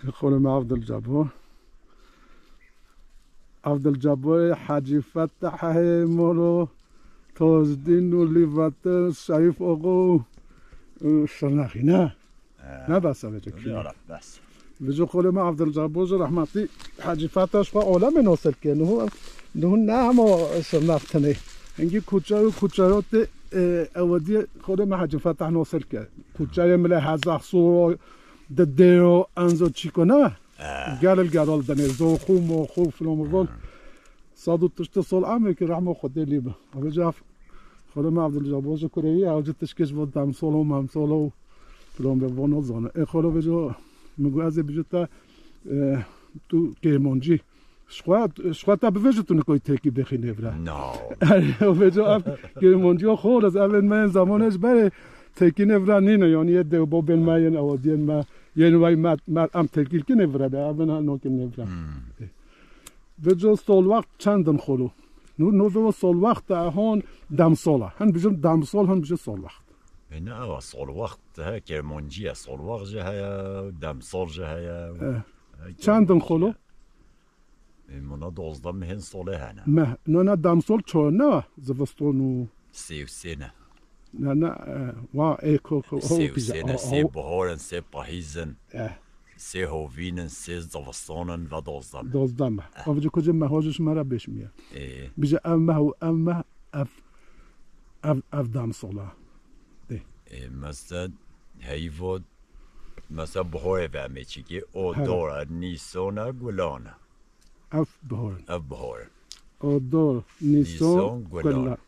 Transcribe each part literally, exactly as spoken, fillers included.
Xolê me Abdulcabo. Abdulcabo, Hacî Fetahê, Molo, Tozdîn û Lîvatin, Şerîf Oxo û Şirnexî, ne? He. Ne bes e vêca kî? Ya Rab, bes. Vêca xolê me Abdulcabo jî rehmetî Hacî Fetah ji xwe olemê nasel ke. Niho, niho ne hema Şirnex tenê. Hingî kuçe û kuçerotê, e, Ewediyê xolê me Hacî Fetah nasel ke. Kuçeyê Mile Hezexsoro, Didêro, Enzo Çîko ne? He. Gelil gelal denê, zoxû, moxû, filon miflon. He. Sed û tiştê sol em ê ki rehma Xwedê lî bi. Abi caf, xwedê me Abdulcabo ji kurê wî, ew ji tişkê ji bo demsolo, memsolo û filon be bo nizane. Ê xwedê vêca, min got ez ê bijî te, e, tu kêmoncî. Ji xwe, ji xwe te bivêje tu nikoyî têkî bêxî nêvre. No. Ew vêca ev kêmonciya xwe ez ev ên me yên zamanê ji berê têkî nêvre nîne, yanî yê dew bo bên me yên ewadiyên me, yên wey me, me em têkî ki nêvre de, ev ên ha nokin nêvre. Hmm. Vêca solwext çend in xolo? Nû, nû vêca solwext e hon demsol e. Hin bijin demsol, hin bijin solwext. E, ne ewa solwext he, kêmoncî ye, solwext jî heye, demsol jî heye. E. He, çend in kêmoncî xolo? Ye. E, muna dozdeh mehên solê hene. Meh, no, ne, demsol ço ne, ziviston û sê û sê ne. Ne, ne, e, wa, e, ko, ko, o, Sê û pîza, sê ne, o, sê o. Bihor in, sê pahîz in, Eh. Sê hovîn in, sê ziviston in ve dozdeh meh. Dozdeh meh. Eh. Ev ji kocê meh hojê ji me re bêşmiye. Ê. Bije ev meh û ev meh, ev, ev, ev demsola. Ê. Ê, mesela heyvo, mesela bihorê ve em ê çikî, o Here. Dora, nîsona, gulana. Ev bihor in. Ev bihor in. Odor, nîson, Nîson, gulan. Gulan.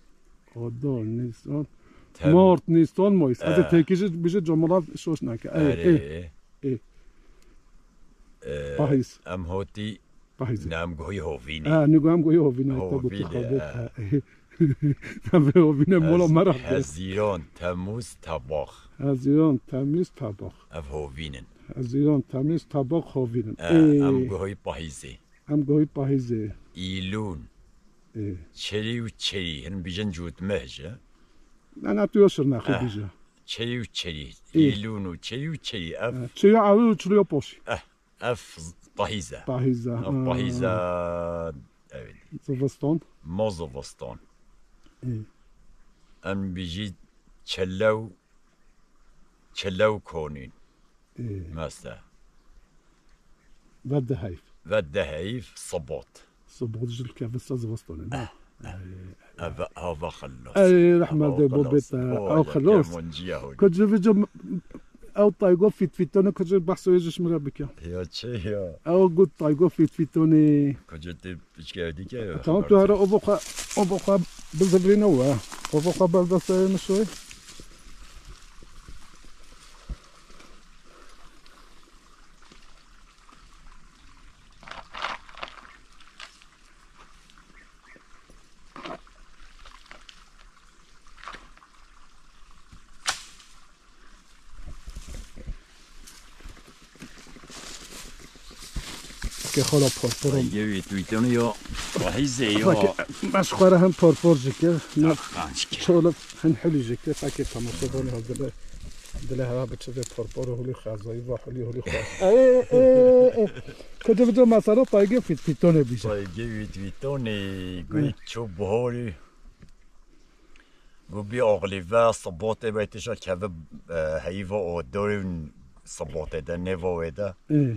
Odor, nîson. Tem- Mort, nîson, moyîs. Ez ê Eh. Têkî jî bijî comela şoş nake. Ê, Erê. Ê, ê. Ee, Pahîz. Em hotî Pahîz. Ne, em guhî hovînê. Ha, nî guh em guhî hovînê. Te gotî Hovînê, xebet. Ha. Ha. Em vê hovînê mola Hez-, me re. Hezîran, Temûz, Tebax. Hezîran, Temîz, Tebax. Ev hovîn in. Hezîran, Temîz, Tebax, hovîn in. Eh, Ê. Em guhî pahîzê. Em guhî pahîzê. Îlûn. Ê. Çerî û çerî. Hin bijin cûtmeh jî. Ne, ne, tu yo Şirnexî Eh. Bijî. Çerî û çerî. Ê. Îlûn û çerî û çerî. Ev Eh, çerî awî û çirî yo poşî. Eh, ev pahîz e. Pahîz e. Ev Ha. Pahîz e. Evet. Zivistan. Ma zivistan. Ê. Em bijî çelew, çelew konîn. Ê. Mesela. Ve de heyf. Ve de heyf, sibot. Sibot jil kevisa zivistan, ne? Eh, eh. Ê. Ev hava xelos. Ey, rehmet Hava de bo xelos. Bête. O, Ew ya xelos. Kêmonciya hûn. Ku ji vî cem-, ew taygo fît fîtone ku ji behsa wê ji min re bike. Ya çi ya? Ew got taygo fît fîtone. Ku ji tê Piçke dike ya. Tamam, tu here ovo xwe, ovo xwe bizivirîne we. Ovo xwe berdeste min şoy. Ke xala porporo. Ay, yewê tu îtonu yo. Pahîzê yo. Bak, ben şu xwara hem porpor jike. Ne, kançke. Çoğla hem hülü jike. Fakir tamam, sobanı hazırla. Dile hava biçi ve porporo hülü xazayı va hülü hülü xazayı. Ey, ey, ey. Koca bir masada taygı fit, fitone bir şey. Taygı fit, fitone. Gül çu buhori. Gu bî oxlî ve sibotê be tişa keve, e, heyva o dorî sibotê de, nêva wê de. Ê.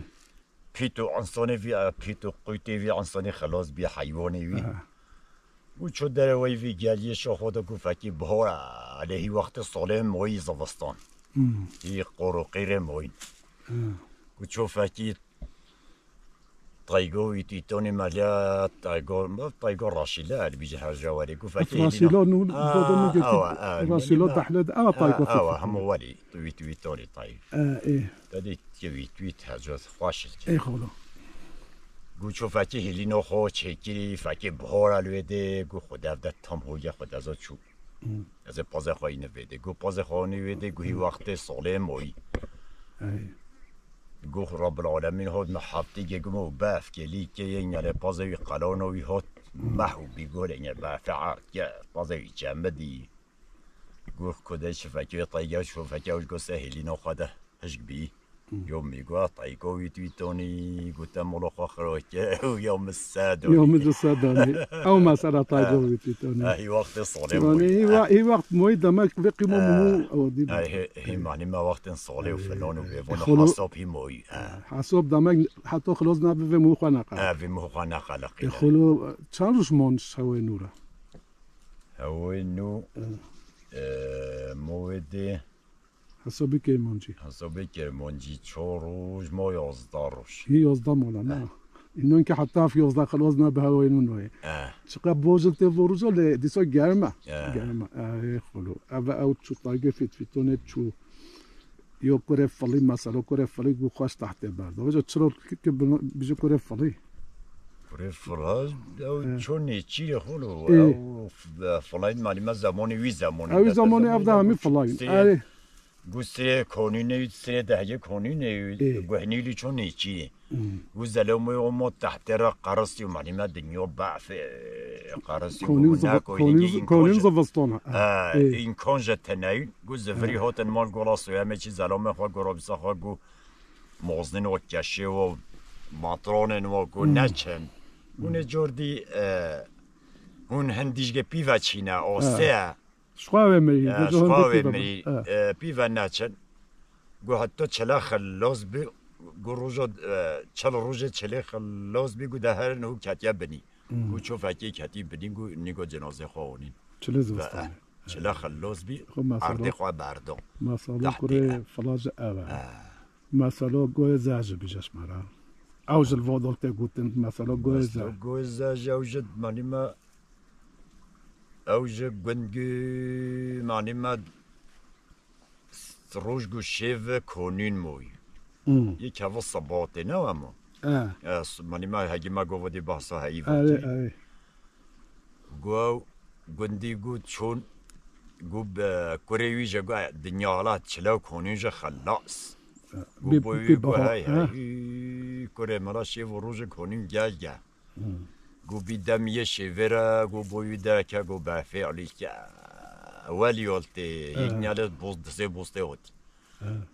Pît û insonê vî, e, pît û qûtê vî insonê xelas bî heywanê wî. Aha. Û ço dereweyî vî geliyê şo xwe de gu fekî bihor e, lê hî wextê solê moyî zivistan. Hmm. Hî qor û qîrê moyîn. Hmm. Gu ço fekî Taygo wî tîtonî meliya taygo, taygo raşîle, el bîje her jawarê ku fekê Rasîlo nû, dodo min girtî. Awa, awa, Rasîlo nîna. Dehled, awa taygo Awa, fekê. Hemû welî, tu wî, tu wî tonî tay. E, ê. Te dî ke wî, tu wî tercih xweş ki. Ê xolo. Gu ço fekê hilîno xo çêkirî, fekê bihora li wê dê, gu xwe dev de tam hoye xwe deza çû. Hmm. Ez ê pazê xwe îne vê dê. Gu pazê xwe îne vê dê, gu hî wextê solê moyî. Ey. Gu Rabbil Alemîn hot me heftî ge gumo bef gelî ke yên yane pazê wî qelano wî hot meh û bîgolê nge befea ke pazê wî çemidî. Gu ku de şifekê tayge şifekê û gu se hêlîno xwe de hişk bî. Yo mî got, tayko wî twîtonî, gote molo xwe xirokir, û yo min sedonî. Yo min ji sedonî. Ew mesela tayko wî twîtonî. Hî wextê solê. Yanî hî wa-, hî wext moyî demek vê qîmo mû ew dî. Hî, hî manî me wextên solê û filan û vê von hesab hî moyî. Hesab demek heta xilos nabe vê mû xwe neqe. Vê mû xwe neqeleqîne. Xolo çend roj man ji hewê nû re? Hewê nû, e, mo wê dê. Hesabê Kermancî. Hesabê Kermancî çar roj ma yazdeh roj. Hî yazdeh mala, na. Înan ki heta ev yazdeh xilas nabe hewayê nû nayê. Eh. Çiqas bojil tê vo roja lê dîsa germ e. Eh. Germ e. Ê xolo. Ev ew çû tayge fît fîtonê çû. Yo kurê filî mesela, kurê filî gu xweş tehtê berda. Vêca çilo ki, ki bino-, bije kurê filî. Kurê filî, ew ço nêçîrê xolo. Ê. Ew f-, filayîn malî me zemanê wî zemanê. Ew wî zemanê ev de hemî filayîn. Erê. Gu sirê konûnê wî, sirê dehgê konûnê wî, guhnî lî ço nêçîrê. Gu zelomê o mo tehtê re qerisî û malî me dinya bafê qerisî û konûn ziv-, konûn zivistan. Ê, ê. Înkan ji teneyî, gu zivirî hotin mal gola soyemê çi zelomê xwe, gu robisa xwe, gu moznên o keşê o, matronên o, gu neçin. Gu ne cor dî, e, hûn hin dîjgê pîve çîne, osê ye. Ji xwe wê mirî, ji xwe wê mirî. Pîve neçin. Gu heta çile xilos bî, gu roja, e, çil rojê çilê xilos bî, gu de herin û ketiye binî. Gu ço fekê ketî binî, gu nîgo cenazê xwe onîn. Çilê zivistanê. Çile xilos bî, erdê xwe berdo. Mesela kurê filan ji ev e. Mesela goyê ze ji bije ji me re. Ew ji li vodol tê gotin, mesela goyê ze. Mesela goyê ze ji ew ji malî me, ew ji gund gu malî me roj gu şêv konûn moy. Yê keva sebatê ne wema. E. E, s-, malî me hegî me govo dî bahsa heyî vatî. Gu ew gundî gu çûn, gu bi kurê wî ji gu dinya hala çile û konûn ji xelas. Gu bo wî gu hey hey, kurê me ra şêv û rojê konûn gel gel. Gu bî dem yê şêvê re, gu bo wî dereke, gu befê alî ke. Welî oltê, yek niyale boz-, dizê bostê hotî.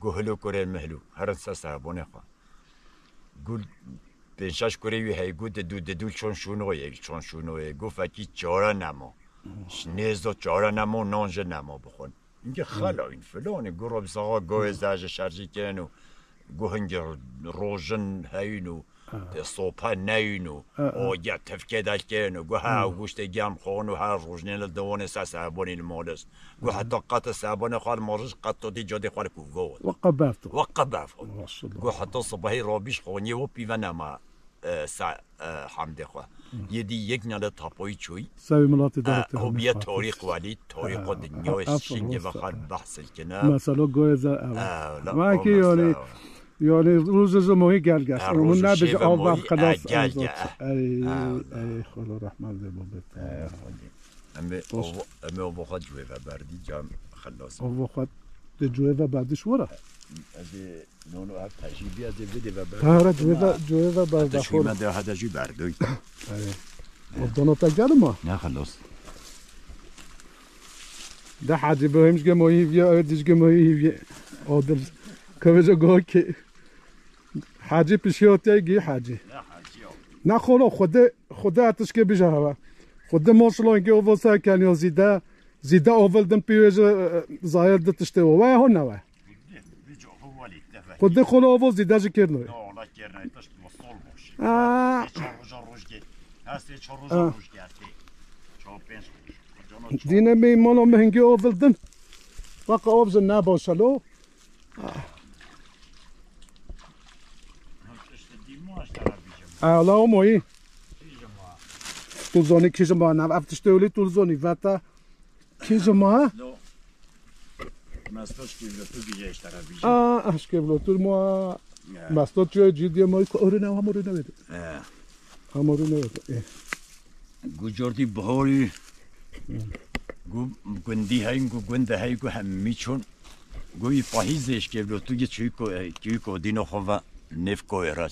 Gu hilo kurê me hilo, herin ser serebonê xwe. Gu pênc şeş kurê wî hey, gu didu, didu çon şûno ye, çon şûno ye. Gu fekî çare nemo. Ji nêz do çare nemo, non ji nemo bixwin. Hinge xelayîn, filanî, gu robisa xwe goyê ze ji şerjî kirin û gu hinge rojin heyîn û sopa neyîn û oge tifkê de kirin û gu her goştê germ xwon û her rojnê li dewonê ser serebonî li molis. Gu heta qete serebonê xwe li molis qet totî codê xwe li kuvo. Weqe bev to. Weqe bev. Maşallah. Gu heta sibehî robîş xoniyê û pîve nema, e, sa-, e, hamdê xwe. Yê dî yek nale tapoyî çoyî. Sewî milatê, e, daletê o biye hemî tarîx welî, tarîx o dinya şingê ve xal behs kine. Mesela goyê ze ev. E, la, belki o yani, mesela. Yani rojê ji mohî gel gel. E, ama rojê ne şêve bije av mohî, vat xelas, e, gel gel. Ey, ey, xolo rehmet de babet. E, xwedî. Em ê ovo, em ê ovo xwe cihê ve berdî, cam xelas. Ovo xwe de cihê ve berdî şwara? Ez ê Nono ev tejî bî, ez ê vê dê ve ber. Hara cihê ve, cihê ve ber. Heta şûyî me de hede jî berdoy. Ey. O donota gelma? Ne xelos. De Hacî Ibrahîm ji gemo hîviye, ew dî ji gemo hîviye. O dil. Kevêje go ki. Hacî pişiyotiye gi Hacî. Ne Hacî ya. Ne xolo, Xwedê, Xwedê tişkê bije heva. Xwedê moşlon ki ovo ser keniyo zîde. Zîde ovil din pîwê ji, e, zayir di tiştê o. Waya hon ne we? Xwedê xolo ovo zîde ji kêrno. Yo, la kêrno, tişt mosol boş. Aa. Sê çar roja roj gê. Ha, sê çar roja roj gê. Çar pênc roj. Dîne me mala me hingê ovil din. Waka ov ji ne boşelo. Aa, la o moyî. Tu zonî kî ji ma nav ev tiştê wî tu zonî veta. Kî ji ma? Lo. Mesut Kevlotu bije işte ra bije. Aa, ah, Kevlotu ma. Ya. Mesut yo cî diye ma ko orine hamurine vedi. Ya. Hamurine vedi. Eh. Gu cordî bihorî. Gu gundî hey, gu gund hey, gu hemî çûn. Gu î pahîzê Kevlotu ge çûyî ko, çûyî ko dîno xwe ve nêv koyê re.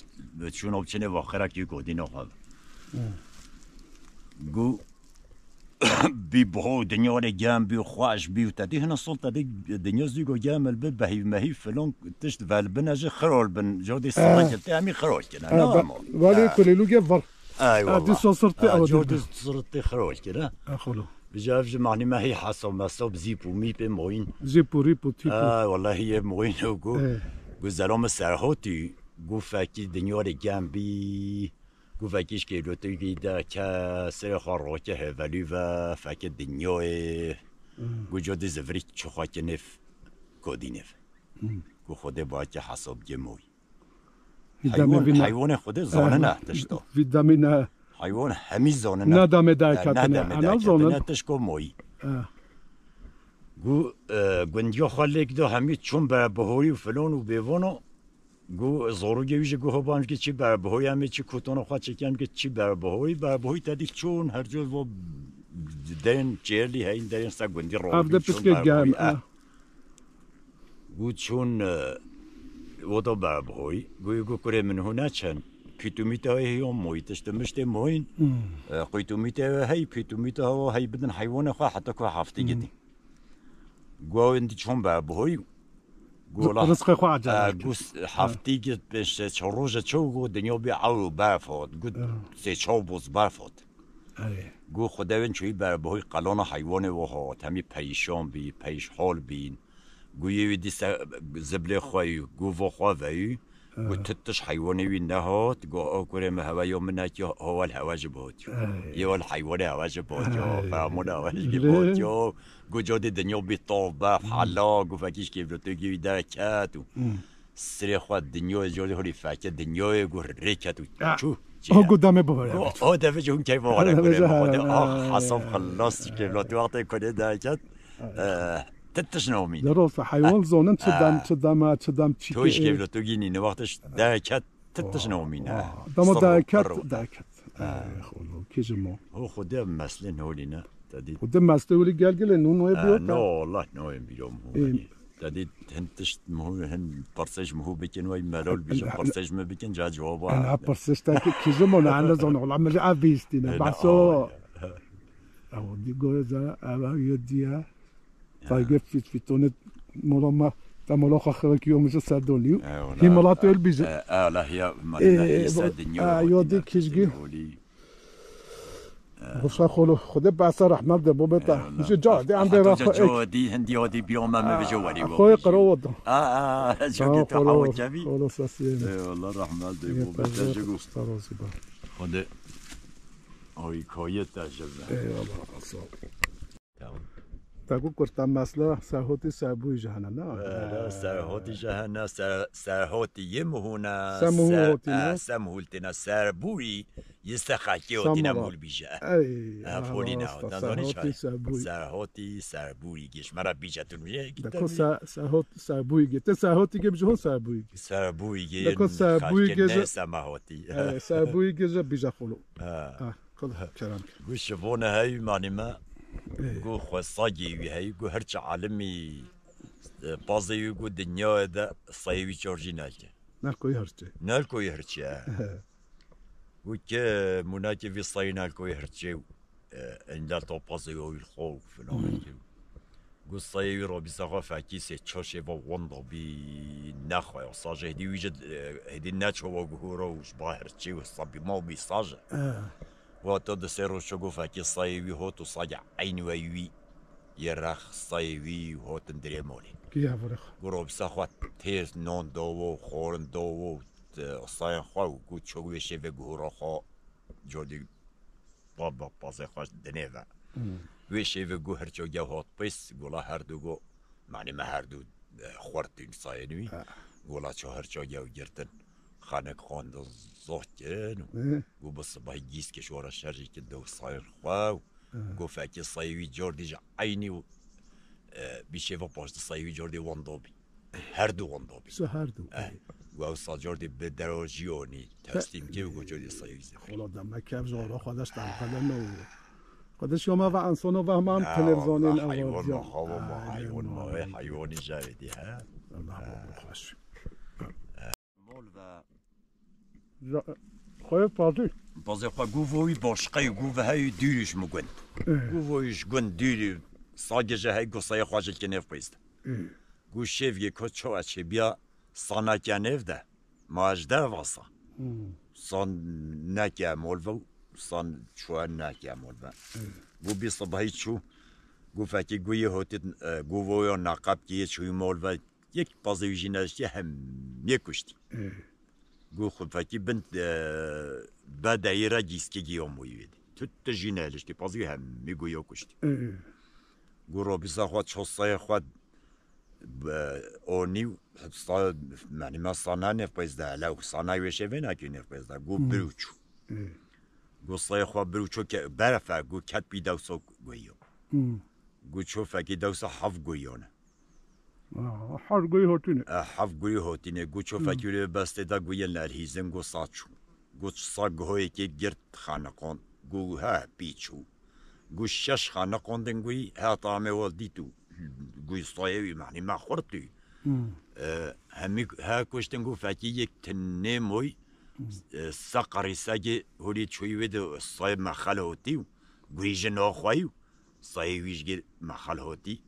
Çûn o çinê vaxera çûyî ko dîno xwe ve. Gu Bî biho, dinya rê gem bî û xweş bî û te dî hina sol te dî dinya zî go gem li bi behîv mehîv filon tişt vel bine jî xirol bin. Jodî sirikir te hemî xirol kine. He, ne be-, ama? Welê Ha. kulê lû ge vir. Ay Ha, wallah. dîsa sirtê Ha, ew jodî dibin. sirtê xirol kine. Ha, xolo. Bi jev ji manî me hî hesab mesab zîp û mîpê moyîn. Zîp û rîp û tîp û Ha, wallahî yê moyîn û gu, Eh. gu zelo min serhotî, gu fekî dinya rê gem bî. Gu vekî ji kêlotîkî de ke serê xwe roke hêvelî ve feke dinyayê. Hmm. Gu codî zivirî çi xwe ke nêv kodî nêv. Hmm. Gu Xwedê ba ke hesab ge moy. Vî demê Heywan, vî ne- heywanê Xwedê zanine Eh, tişto. Vî demê ne- Heywan hemî zanine. Ne demê de Eh, ne ketine. demê Ana de ketine, zonin. tişko moyî. Eh. Gu, eh, gundiya xwe lêk do hemî çûn be bihoyî û filon û bêvono. Gu zorûgê wî ji guho ban ki çi berbihoyî, em ê çi kutona xwe çekin ki çi berbihoyî, berbihoyî te dî çûn her cor vo derên çêrlî heyin derên ser gundî Ev de ronî çûn piskê berbihoyî, germ, eh. eh. Gu çûn, eh, wo da berbihoyî. Gu, gu kurê min hûn neçin. Pîtûmîta wê hiyo moyî, tiştê miştê moyîn. Hmm. Eh, qîtûmîta wê hey, pîtûmîta wo hey bidin heywanê xwe heta ku heftî Hmm. gidî. Gu ew êndî çûn berbihoyî. Gu la- Rizqê xwe acele Eh, gu s-, heftî ki pêş çar roje çew gu dinya bî ew berf hat. Gu Eh. sê çar boz berf hat. Erê. Gu Xwedê wên çûyî berbihoyî qelana heywanê wo hat. Hemî perîşan bî, perîşhal bîn. Gu yê wî dîse ziblê xwe yû, gu vo xwe veyû. Gu Eh. titiş heywanê wî nehat. Gu ew kurê min hewe yo min nekî hewel hewe ji bihot yo. Eh. Yê wel heywanê hewe ji bihot yo. Eh. Feramûn hewe ji Lê. bihot yo. Gu codî dinya bî tov, bef, Hmm. hela, gu vekî ji kêvlotê gî wî derket û Hmm. sirê xwe dinyayê codî holî feke dinyayê gu rê ket û Ah. çû. Çi O ye? gu demê bibere. Gu o devê ji hûn keyfa were Demê kurê ji min xwedê. hera. Ah, hesab xelas ji kêvlotê wextê kurê derket. Eh, ti tişt nomîne. Derosa heywan zonin çi dem, Eh. çi dema, çi dem çî Toy ji kê- kêvlotê gî nîne wextê derket. Ti tişt nomîne. Dema Sirro, derket, piro. derket. Ha. Eh, xolo, kê ji mo. Ho Xwedê meslê nolîne. Te dî. Xwedê meslê wili gel gele, nû noyê Eh, biyo no, te. Allah noyê biyo mu. Ê. Te dî hin tişt muhu, hin pirsej muhu bikin, way melol bikin, Eh, pirsej mi bikin, ca cevaba. Ana pirsej te ki, kê ji mo, ne, ne zon, ola mi ji ev bîstîne. Eh, Baso. Ew dî goye zara, ev, ev, yo diye. Taygê fît fîtonê mola me, te mola xwe xewe kî yo min ji ser donî. Eyvallah. Hî milat öl bîje. E, e, Allah ya, Ê, malina bu- Îsa dinya e, yo dî kîjgî. Xuşa xolo, Xwedê behsa rehmet de bo beta. Eyvallah. Ji ca de em bê Heta ra xwe ca ek. Dî hindi yo dî biyo me, me bije weri. Xwe qiro wodo. A, a, çok Tamam, kötü xolo, hava kevi. Xolo sasiye. Eyvallah, rahmet de Yê bo beta pezor, jigu. Xwedê. Oy koyet de jibe. Eyvallah, sağ ol. Tamam. Te ku kurta mesla serhotî serbûyî ji hene, ne? Wele, serhotî ji hene, ser-, serhotî yê mihûne, Se mihû se-, hotî, e, ne? Se mihûl têne, serbûyî yê se xelkê hotîne mûl bîje. Ey, E, ana polî ne, rasta, dan zanî serhotî çay. Serbûyî. Serhotî serbûyî, giş me re bîje tu nûye. Deko se-, serhot-, serbûyî gê. Te serhotî gê bi ji hon serbûyî gê. Serbûyî gê, Deko serbûyî xelkê gê ne ji-, semahotî. E, serbûyî gê ji bîje xolo. Ha. Ha. Kul kerem kir. Gu şivone hey manî me, Ê. Gu xwe sagê wî hey, gu her çi alimî, e, pazê wî gu dinyayê de sayê wî çor jî nake. Nel koyî her çi. Nel koyî her çi, e. Gu ke munakê vî sayî nel koyî her çi, e, endel to pazê wî xwe filan Hmm. ki. Gu sayê wî robîsa xwe fekî sê çoşê ve wenda bî nexwe. Saje hêdî wî ji, e, hêdî neço ve guhura û ji ba her çi û sabî ma bî saje. Eh. Wata di sê roj ço gu fekî sayê wî hot û sage eynî we wî yê rex sayê wî hotin dirê molê. Kî ya vurix. Gu robîsa xwe têz non dowo, xorin dowo, t-, sayên xwe û gu ço wê şê ve guhura xwe codî pa, pa, pazê xwe dinê ve. Hmm. Wê şê ve gu her ço gew hot pês, gula her du gu, manî me her du, e, xwertîn sayên wî. Ha. Gula ço her ço gew girtin. Xanek xwendin zoh kirin û Hı. gu bi sibahî gîz ke şora şerjî ki dew sayên xwe û Hı. gu fekî sayê wî cor dî ji eynî û, e, bî şêva paştî sayê wî cor dî wendo bî. Her du wendo bî. Ji her du. Eh, gu ew sal cor dî bi dero jiyonî teslîm kir û gu cor dî sayê wî zêde. Xolo de me kev ji xolo xwe de ştan qedeno. Xwe de şoma ve ensano ve hema em televizonên ev heywan ma, xawa ma, heywan ma, heywanî jayê dî he. Allah xweş. Mol ve. Ja-, Xwe pazî. Pazê xwe guvo wî başqe yî, guvo heyî dûrî ji min gund. Guvo wî ji gund dûrî, sagê ji hey guseyê xwe ji kinêv pêz de. Gu şêvgê ko ço eçê biya sana ke nêv de. Ma ji dev asa. San neke molve û san çuwa neke molve. Gu bî sibahî çû, gu fekî gu yê hotit, e, gu voyo naqab ki yê çûyî molve. Yek pazê wî jî neştiye hem yê kuştî. Gu xwe fekî bin, e, bedeyî re gîskî giyo mûyî wê dî. Tu tu jî nehiştî, pazî hemî guyo kuştî. Gu robîsa xwe çosayê xwe, e, onî û sa-, menî me sana nêv pêz de, hele û sana wê şevê nakî nêv pêz de. Gu bir û çû. Gu sayê xwe bir û çû ke, berefe, gu ket bî dewso guyo. Gu ço fekî dewsa heft guyo ne. Aa, her guyî hotîne. E, heft guyî hotîne. Gu ço fekî wê bestê de guyên lerhîzin, gu sa çû. Gu sa guhoyekê girt xaniqon. Gu he pî çû. Gu şeş xaniqondin guyî, he tamê wal dît û guyî sayê wî, menî me xurt û. E, hemî he kuştin gu fekî yek tinê moy, e, se qerîsegê holî çûyî wê de sayê me xel hotî û guyî ji naxweyî û sayê wî ji gir me xel hotî.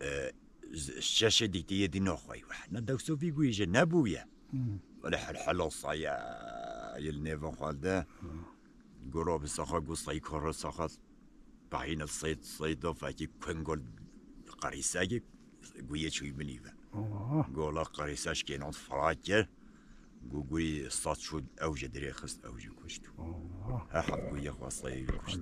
E, z-, şeşê dîtî yê dî naxweyî. Weh, ne dewso vî guyî jê nebûye. Wele helhela saya yê li nêvên xwe de. Goro bi saxa gu sayî koro saxa pahîne seyd, seydo fekî kungol qerîsegî guyê çûyî binî ve. Gola qerîse şkênon fira kir. Gu guyî sat şû ew jî dirê xist, ew jî kuşt. He heft guyê xwe sayê wî kuşt.